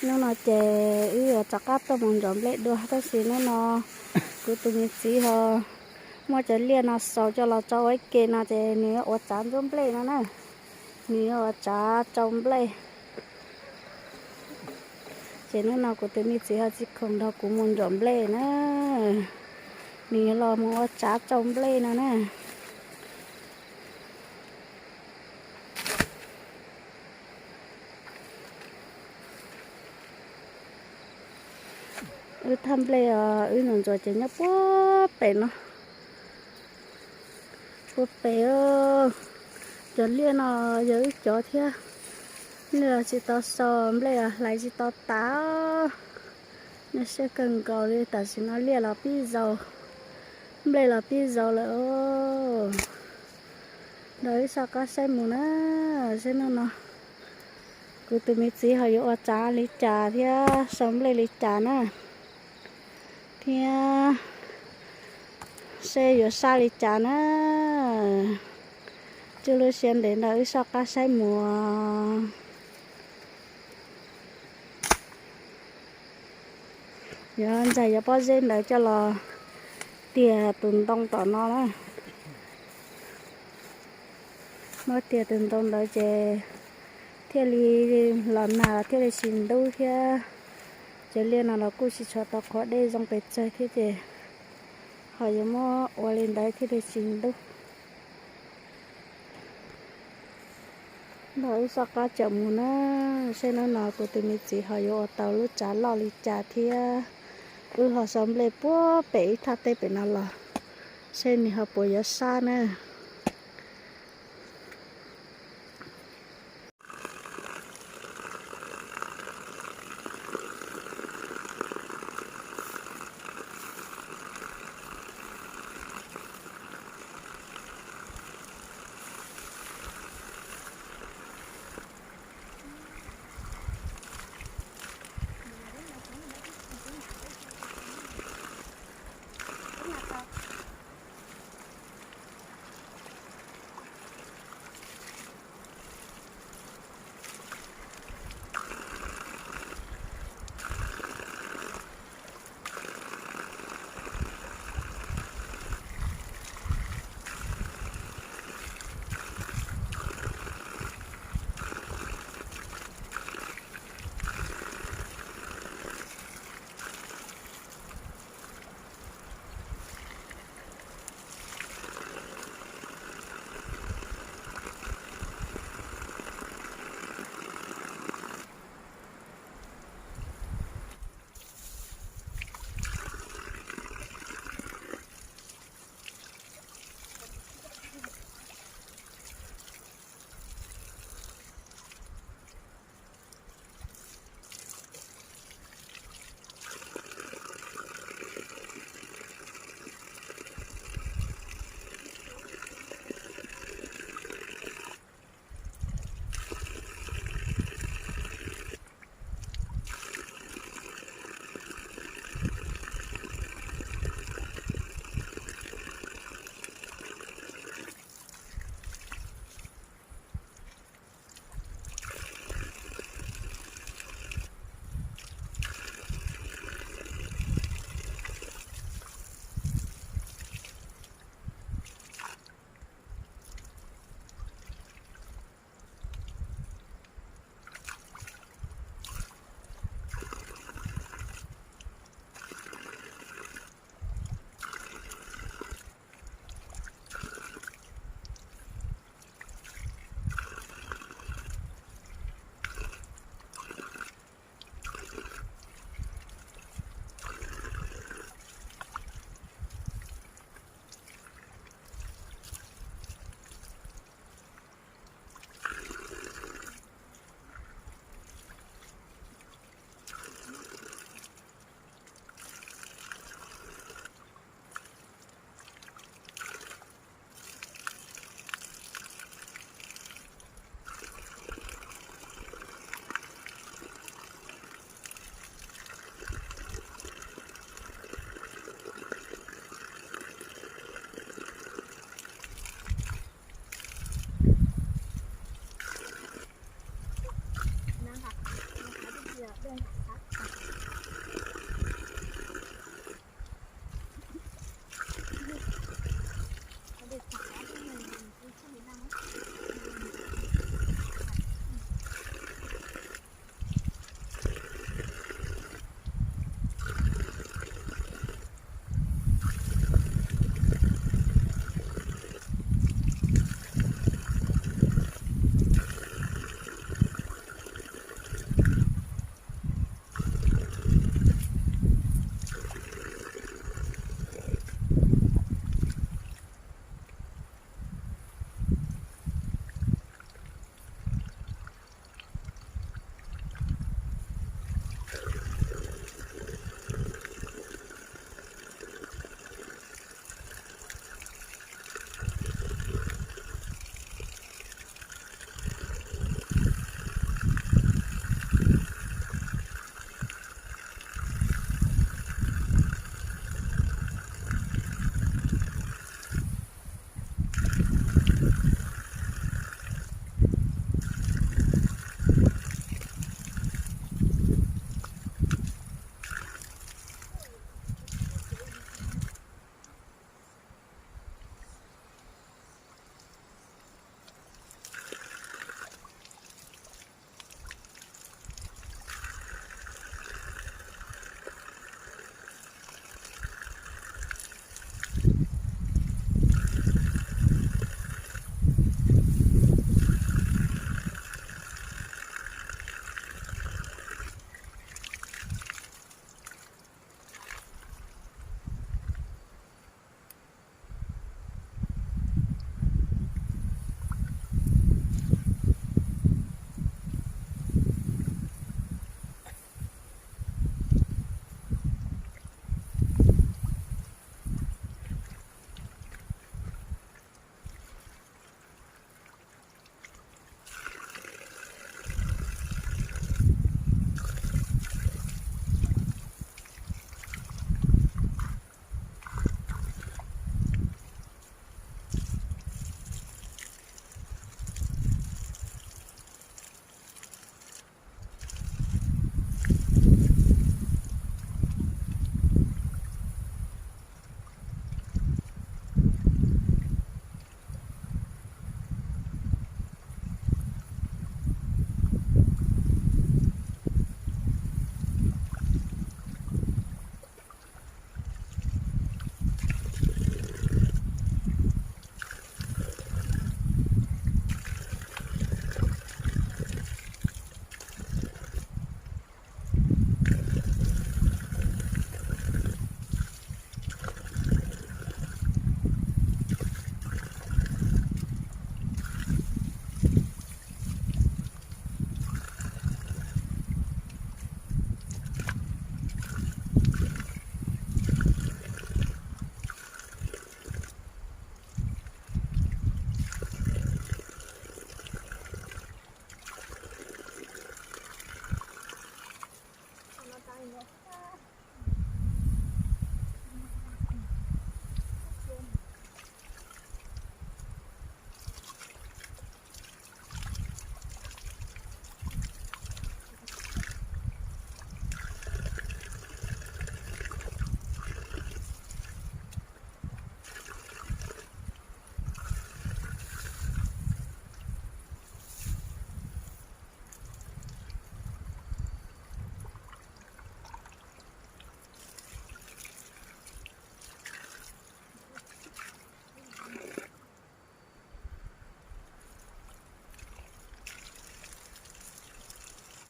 Hnub no ces wb yuav rov qab tuaj mus ntsuam nplej dua, tab sis hnub no kuv tus me txiv ho muab cov liaj no xaus coj los tso ua ib ke no ces nws yuav ua tsav ntsuab nplej no na. Nws yuav ua tsav tsau nplej. Ces hnub no kuv tus me txiv ho tsis khoom nrog kuv mus ntsuam nplej na. Nws yuav los mus ua tsav tsau nplej no na. Wb thaj nplej os, wb ntsuam ntsuam ces nyob puag pem no. Puag pem, cov liaj no yog wb cov thiab. Liaj los tsis tau xaus, nplej los hlais tsis tau tas. Nyuaj siab kawg nkaus li, tam sim no liaj los pib zaus, nplej los pib zaus lawm os. Nrog wb soj qab saib mus na, saib hnub no kuv tus me txiv ho yuav ua tsav li cas thiab sau nplej li cas na, thiab seb yuav saj li cas na. Tsuj lub siab ntev nrog wb soj qab saib mus. Yuav ntxais cov pob zeb ntawd coj los tiag tus ntoo tom no na. Muab tiag tus ntoo ntawd ces thiaj li los nag los thiaj li tsis ntub thiab. Cov liaj no los kuj tsis tshua tau qhuav dej zoo pes tsawg thiab ces ho yuav muab ua li ntawd thiaj li tsis ntub. Nrog wb soj qab caum mus na, seb hnub no kuv tus me txiv ho yuav ua tau lub tsav loj li cas thiab. Wb ho sau nplej puag pem ib thaj teb pem no los, seb nws ho puas yuav saj na.